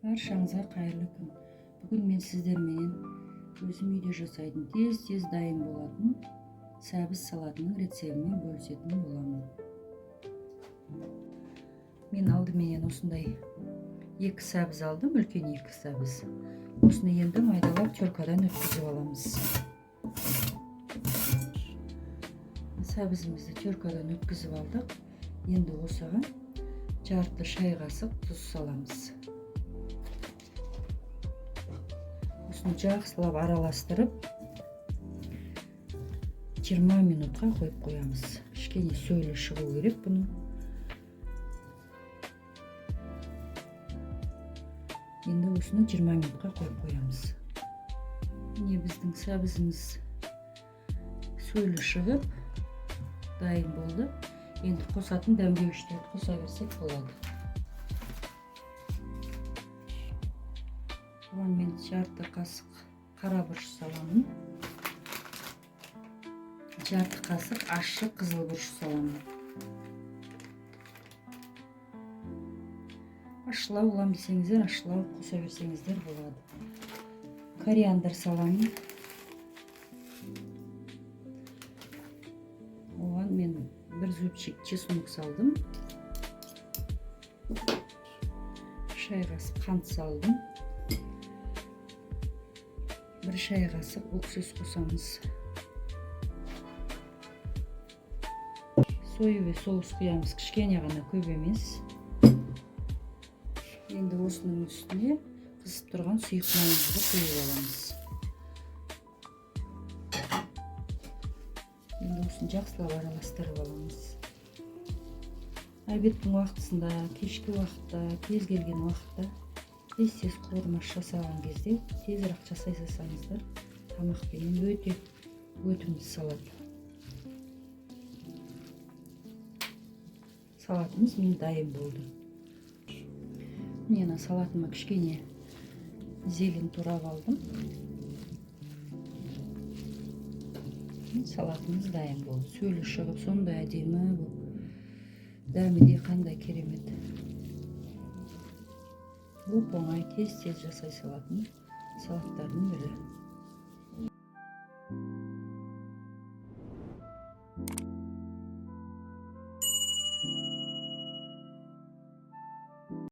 Баршаңызға қайырлы күн. Бүгін мен сіздерменен өзім үйде жасайтын тез-тез дайын болатын сәбіз салатының рецептімен бөлісетін боламын. Мен алдыменен осындай 2 сәбіз алдым, үлкен 2 сәбіз. Осыны енді майдалап теркадан өткізіп аламыз. Сәбізімізді теркадан өткізіп алдық. Енді осыған жарты шай қасық тұз саламыз. Осыны жақсылап араластырып 20 минутқа қойып қоямыз. Кішкене сөлі шығу керек бұның. Енді осыны 20 минутқа қойып қоямыз. Міне біздің сәбізіміз сөлі шығып дайын болды. Енді қосатын дәмдеуіштерді қоса берсек болады. Бұған мен жарты қасық қара бұрыш саламын. Жарты қасық ащы қызыл бұрыш саламын. Ащылау боламын десеңіздер, ащылау қоса берсеңіздер болады. Кориандр саламын. Оған мен бір зубчик чеснок салдым. Шай қасық қант салдым. Бір шай қасық уксус қосамыз. Соевый соус құямыз, кішкене ғана, көп емес. Енді осының үстіне қызып тұрған сұйық майымызды құйып аламыз. Енді осыны жақсылап араластырып аламыз. Обедтің уақытысында, кешкі уақытта, кез келген уақытта тез-тез қуырмаш жасаған кезде тезірек жасай салсаңыздар, тамақпенен өте өтімді салат. Салатымыз міне дайын болды. Міне ана салатыма кішкене зелень турап алдым. Салатымыз дайын болды. Сөлі шығып, сондай әдемі болып, дәмі де қандай керемет. Оп-оңай, тез-тез жасай салатын салаттардың бірі.